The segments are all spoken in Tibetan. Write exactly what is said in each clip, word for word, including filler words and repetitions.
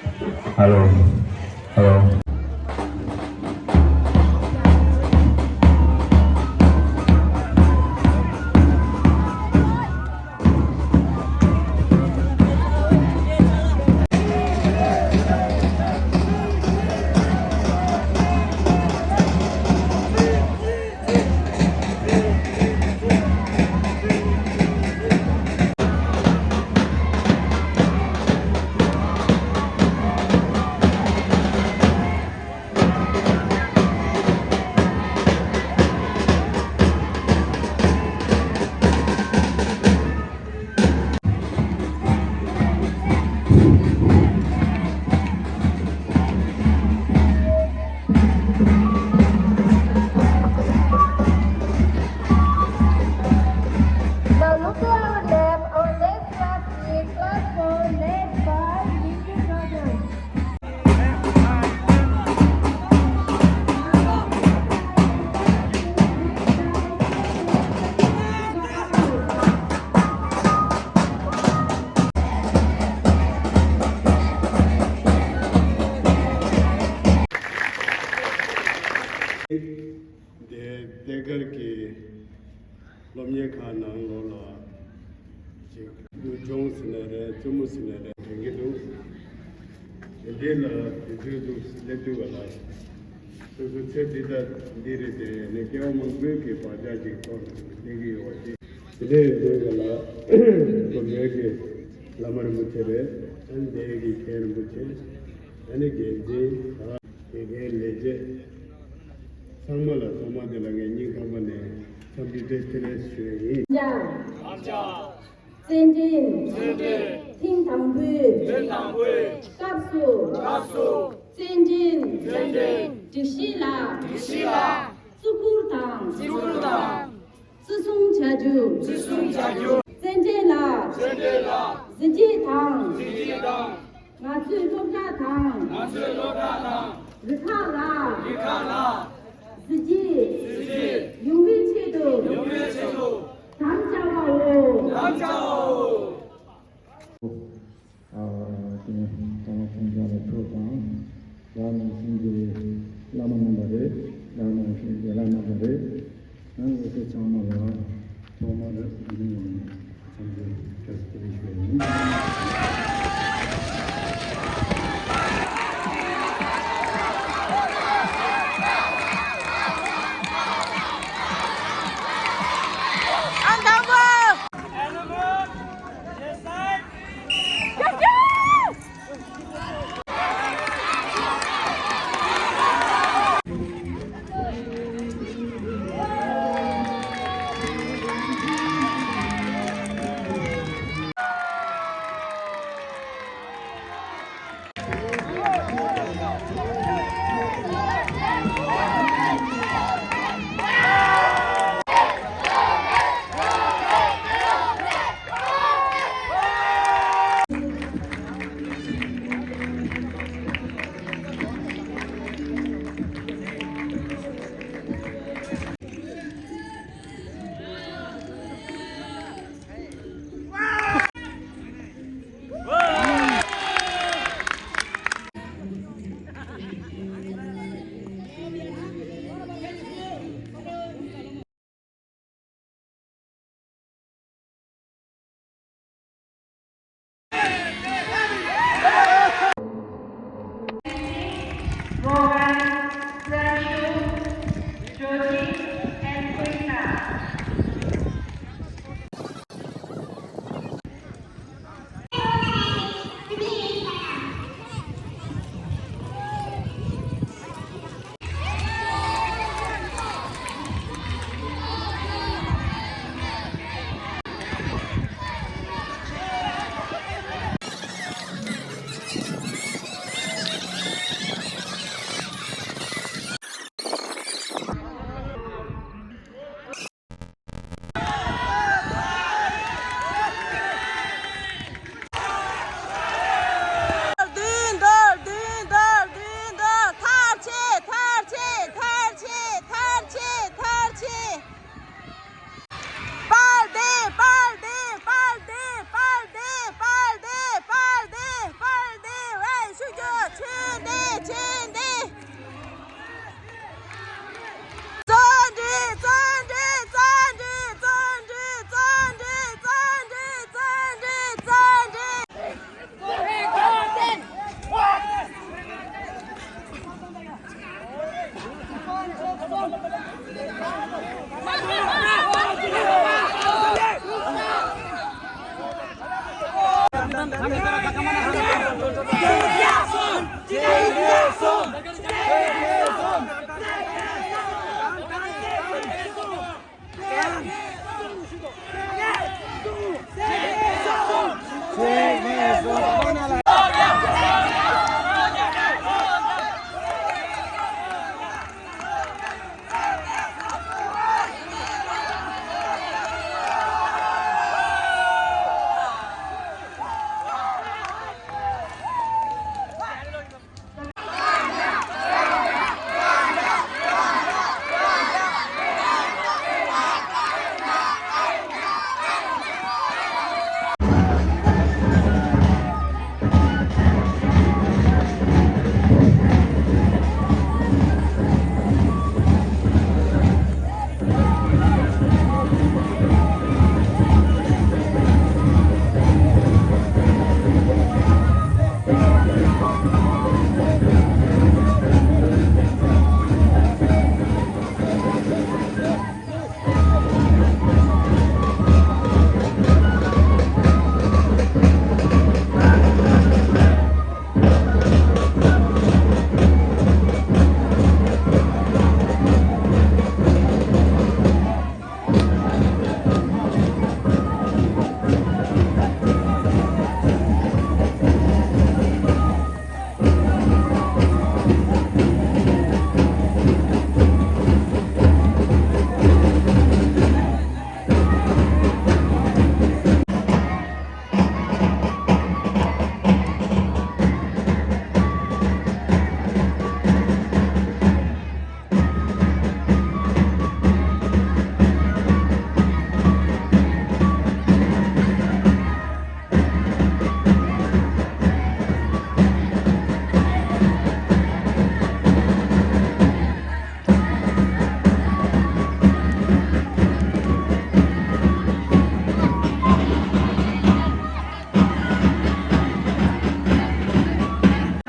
Hello. Hello. Now look to our left, our next class is class four, led by Minju Brothers. དེ་ལྟེ་སྒར་གྱི་སློབ་གཉེར་ཁང་ནང་ལོགས་ལ་ཅིག་ནུ་ཆུང་ཟེར་ན་རེད། བཙུན་མོ་ཟེར་ན་རེད། དྲན་གྱི་འདུག་དེ་འདྲའི་ལ་དུས་ཚོད་འདུག་སླེབས་དུས་ག་ལ་སོ་སོ་ཚེ་འདི་ལྟ་འདི་རེད། དེ་ནས་སྐྱེ་བ་མང་པོའི་གི་བག་ཆགས་ཅིག་ཐོག་ནས་གནས་ཀྱི་ཡོད་པ་ཅིག་དེ་འདྲའི་འདུག་ག་ལ་སློབ་གཉེར་གྱི་བླ་མ་རིན་པོ་ཆེ་རེད། ཨ་ནི་དེ་གི་མཁན་རིན་པོ་ཆེ། ཨ་ནི་འགན་འཛིན། དགེ་རྒན་ལས་བྱེད་ཚང་མ་ལ་ཐོག་མ་དེ་ལ་ངས་སྙིང་ཐག་པ་ནས་འཚམས་འདྲི་བཀྲ་ཤིས་བདེ་ལེགས་ཞུ་ཡི་ཡིན། བརྩེ་འཕྲིན། ཐེངས་དང་པོའི་སྐབས་སུ། བརྩེ་འཕྲིན། སྒྲིག་གཞི་ལ། བརྩི་བཀུར་དང་། བརྩི་སྲུང་བྱ་རྒྱུ། བརྩི་སྲུང་བྱ་རྒྱུ། བརྩེ་འབྲེལ་ལ། བརྩེ་འབྲེལ་ལ། གཟི་བརྗིད་དང་། གཟི་བརྗིད་དང་། ང་ཚོའི་སློབ་གྲྭ་དང་། ང་ཚོའི་སློབ་གྲྭ་དང་། རུ་ཁག་ལ། རུ་ཁག་ལ། གཟི་བརྗིད། གཟི་བརྗིད། ཡོང་བའི་ཆེད་དུ། ཡོང་བའི་ཆེད་དུ། དམ་བཅའ་བའོ། དམ་བཅའ་བའོ། ཨ་དེ་ནས་ཀརྨ་ཚོང་ཚང་ལ་ཐུགས་དང་། བདག་ནང་བཞིན་གྱི་བླ་མ་རྣམ་པ་རེད། བདག་ནང་བཞིན་གྱི་རྒན་ལགས་རྣམ་པ་རེད། ཡང་སློབ་ཕྲུག་ཚང་མ་ལ་ཐོག་མར་འདི་ཡོང་ནས་འཚམས་འདྲི་བཀྲ་ཤིས་བདེ་ལེགས་ཞུ་ཡ་ཡིན།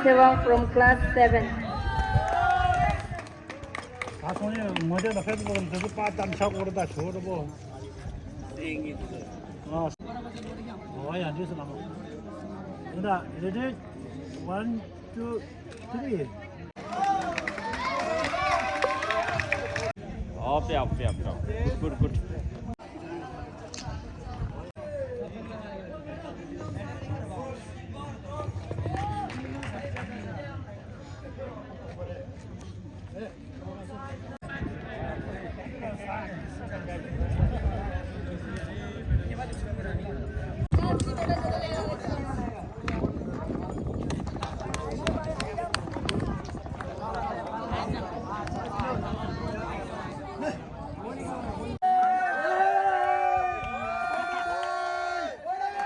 Sewang from class seven. ད་སོང་ནས་ངོ་དེབ་ལ་ཧྥེ་སི་བུག་ལ་འདི་ཚོ་པར་བཏབ་ཆགས་འོར་ད་ཞོར་ར་པོ། ཨ། འོ་ཡ་འདི་སུ་ལ་མོ། འདི་ད་རེ་ཌི། ཝན། ཊུ། ཐི་རི། ཨོ་པེ་ཨོ་པེ་ཨོ་པེ། གུཌ་གུཌ་གུཌ།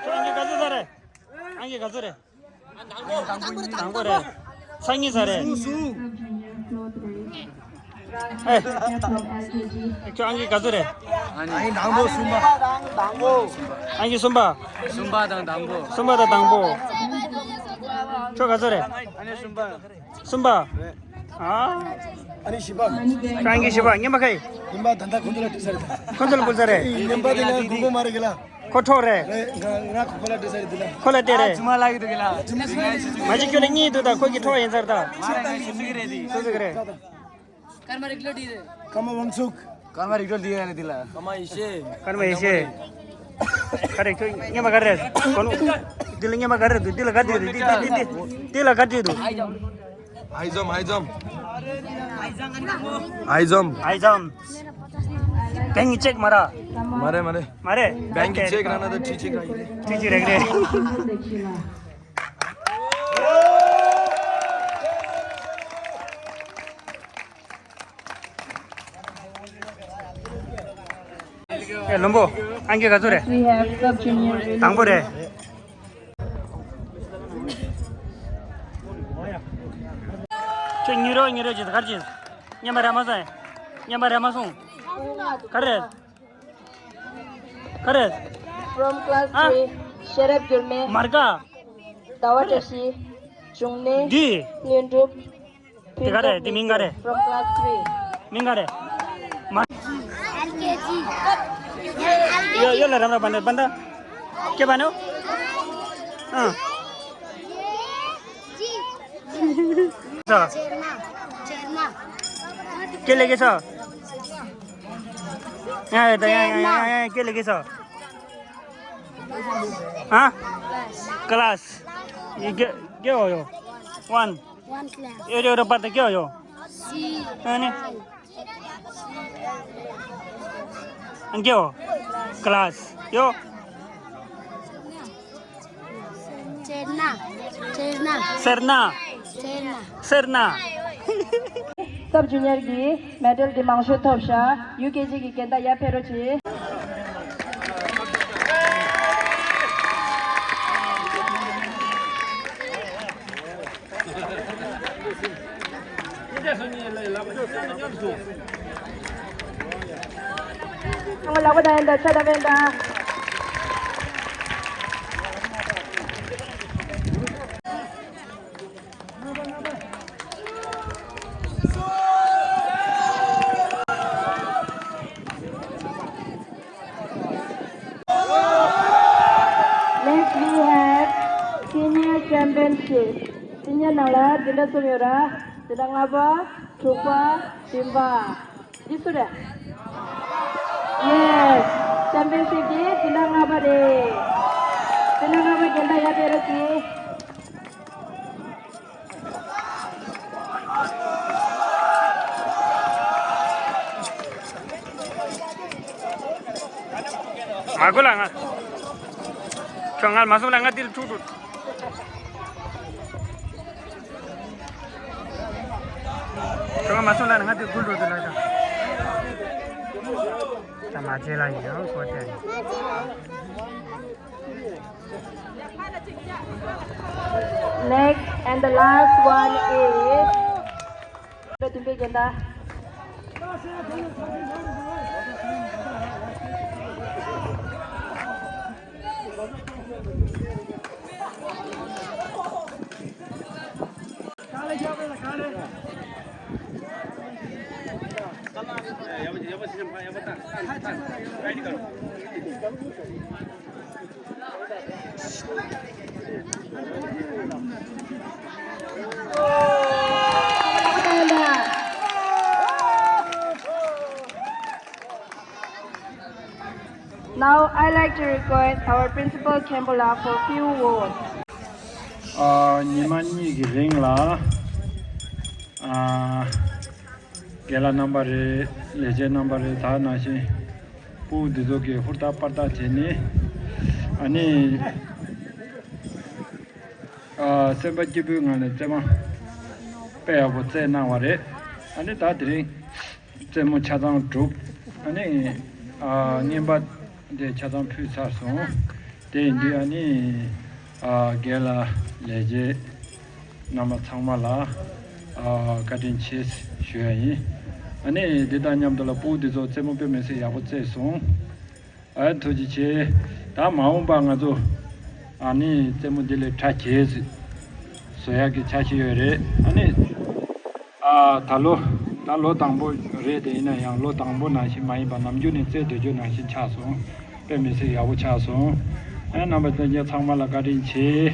ཁྱོད་ཨང་ཀི་ག་ཚོད་ཟ་རེད། ཨང་ཀི་ག་ཚོད་རེད། དང་པོ་རེད། སང་ཉིན་ཟ་རེད། ཨེ། ཁྱོད་ཨང་ཀི་ག་ཚོད་རེད། ཨང་ཀི་དང་པོ་གསུམ་པ། ཨང་ཀི་གསུམ་པ། གསུམ་པ་དང་དང་པོ། གསུམ་པ་དང་དང་པོ། ཁྱོད་ག་ཚོད་རེད། ཨང་ཀི་གསུམ་པ། གསུམ་པ། ཨ། ཨང་ཀི་བཞི་པ། ཁྱོད་ཨང་ཀི་བཞི་པ་ཉན་པ་ག་ཡི། ཉན་པ་ད་ལྟ་ཁོང་ཚོ་ལ་སྤྲད་ས་རེད། ཁོང་ཚོ་ལ་སྤྲད་ས་རེད། ཉན་པ་དེ་ང་དགོས་མཁོ་མ་རེད་གི་ལ། ཁོ་འཕྲོག་རེད། རེད། ང་ང་ཁོ་ཁོ་ལ་སྤྲད་ས་རེད་འདི་ལ། ཁོ་ལ་སྤྲད་རེད། ཨ་ཚུ་མ་ལ་གི་འདུག་གི་ལ། མ་གཞི་ཁྱོད་ལ་གཉིས་འདུག་ད་ཁོ་གི་འཕྲོག་ཡིན་ཚར་ད། མ་རེད་ང་ཞིག་ཟིག་རེད་འདི། སུ་ཟིག་རེད། ཀརྨ་རིག་བློ་འདི་རེད། ཀརྨ་དབང་ཕྱུག་ཀརྨ་རིག་བློ་འདི་རེད་འདི་ལ། ཀརྨ་ཡེ་ཤེས། ཀརྨ་ཡེ་ཤེས། ག་རེ་ཁྱོད་སྔོན་མ་ག་རེ་གོ་ནོ། འདི་ལ་སྔོན་མ་ག་རེ་འདུག་འདི་ལ་ག་འདྲ་འདུག་འདི་འདི་འདི་འདི་ལ་ག་འདྲ་འདུག་ཧའི་འཛོམས། ཧའི་འཛོམས། ཧའི་འཛོམས། ཧའི་འཛོམས། བེང་གི་ཅེག་མ་ར། མ་རེད་མ་རེད། མ་རེད། བེང་གི་ཅེག་ར་ན་ད་ཁྲི་ཅིག་ར་ཡིན། ཁྲི་ཅིག་རེད་རེད། ཨེ་ལོན་པོ། ཨང་ཀི་ག་ཚོད་རེད། We have sub junior དང་པོ་རེད། ཁྱོད་ཉི་རོ་ཉི་རོ་ཅིག་གར་ཅིག་སྔོན་མ་རེད་མ་སོང་། སྔོན་མ་རེད་མ་སོང་། ག་རེ་རེད། ག་རེ། From class ཨ། three ཤེས་རབ་འགྱུར་མེད། མར་ཀ་ཟླ་བ་བཀྲ་ཤིས། འབྱུང་གནས། འདི། བསྙེན་སྒྲུབ། དེ་ག་རེ་དེ་མིང་ག་རེ། From class three མིང་ག་རེ། མ། ཡོ་ཡོ་ལ་རམ་ར་བན་ད་བན་ད། ཀེ་བན་ནོ། ཨ། ས། ཀེ་ལེ་ཀེ་ས། ཡ་ཡ་ཡ་ཡ་ཡ་ཀེ་ལེ་ཀེ་ས། ཨ། ཀ་ལཱས། ཡི་ཀེ་ཀེ་ཨོ་ཡོ། ཝན། One class. ཨེ་རེ་རེ་པར་ཏེ་ཀེ་ཡོ། ཨ་ནི། ཨན་ཀེ་ཡོ། ཀ་ལཱས་ཡོ། ཅེར་ན། ཅེར་ན། སེར་ན། ཅེར་ན། སེར་ན། སབ་ཇུ་ནི་ཡར་གྱི་མེ་ཌལ་འདི་མང་ཤོས་ཐོབ་ཤག་ཡུ་ཀེ་ཇི་གི་རྒན་ད་ཡར་ཕེབས་རོགས་གྱིས། ཁོང་ལག་པ་བརྡབ་ཡིན་ད་ཆ་བརྡབ་ཡིན་ད། Next we have senior championship. སི་ནི་ཡར་ནང་ལ་འཛིན་གྲྭ་གསུམ་ཡོད་ར། འཛིན་གྲྭ་ལྔ་པ། དྲུག་པ། བདུན་པ། འདི་སུ་རེད། Yes. Championship འདི་འཛིན་གྲྭ་ལྔ་པ་རེད། འཛིན་གྲྭ་ལྔ་པ་རྒན་ད་ཡར་ཕེབས་རོགས་གྱིས། མ་དགོས་ལ་ང་། ཁྱོད་ང་མ་སོང་ལ་ང་འདིར་ཐུག་འགྲོ། ཁྱོད་ང་མ་སོང་ལ་ང་འདིར་འགུལ་འགྲོ་འདི་ལ་ད། ད་མ་བྱེད་ལ་ཡིན་ཡང་ཁོ་དེ། Next and the last one is བདུན་པའི་རྒན་ད། Now, I like to request our Principal Khenpo la for few words. ཨ། ཉི་མ་གཉིས་ཀྱི་རིང་ལ། ཨ། རྒན་ལགས་རྣམ་པ་རེད། ལས་བྱེད་རྣམ་པ་རེད། ད་ནང་བཞིན་ཕྲུ་གུ་འདི་ཚོ་གིས་ཧུར་ཐག་པར་ཐག་བྱས་ནས། ཨ་ནི། ཨ། སེམས་པ་སྐྱིད་པོའི་ངང་ནས་རྩེད་མོ་དཔེ་ཡག་པོ་རྩེད་གནང་བ་རེད། ཨ་ནི་ད་དེ་རིང་རྩེད་མོ་ཆ་ཚང་གྲུབ། ཨ་ནི། ཨ། རྔན་པ་དེ་ཆ་ཚང་ཕུལ་ཚར་སོང་། དེ་ཡིན་དུས་ཨ་ནི། ཨ། རྒན་ལགས་ལས་བྱེད་རྣམ་པ་ཚང་མ་ལ། ཨ། བཀའ་དྲིན་ཆེ་ཞུ་ཡ་ཡིན། ཨ་ནི་འདི་དང་མཉམ་དུ་ལ་ཕྲུ་གུ་འདི་ཚོ་རྩེད་མོ་དཔེ་མི་སྲིད་ཡག་པོ་རྩེས་སོང་། ཨ། ཐུགས་རྗེ་ཆེ། ད་མ་འོངས་པ་ང་ཚོ་ཨ་ནི་རྩེད་མོ་འདི་ལས་གྲ་རྒྱས་བཟོ་ཡག་གི་འཆར་གཞི་ཡོད་རེད། ཨ་ནི། ཨ། ད་ལོ། ད་ལོ་དང་པོ་རེད་དེ། ཡིན་ན་ཡང་ལོ་དང་པོ་ནང་བཞིན་མ་ཡིན་པ་ནམ་རྒྱུན་ནས་རྩེད་སྡོད་རྒྱུ་ནང་བཞིན་ཆགས་སོང་། དཔེ་མི་སྲིད་ཡག་པོ་ཆགས་སོང་། ཨ། རྣམ་པ་ལྷན་རྒྱས་ཚང་མ་ལ་བཀའ་དྲིན་ཆེ།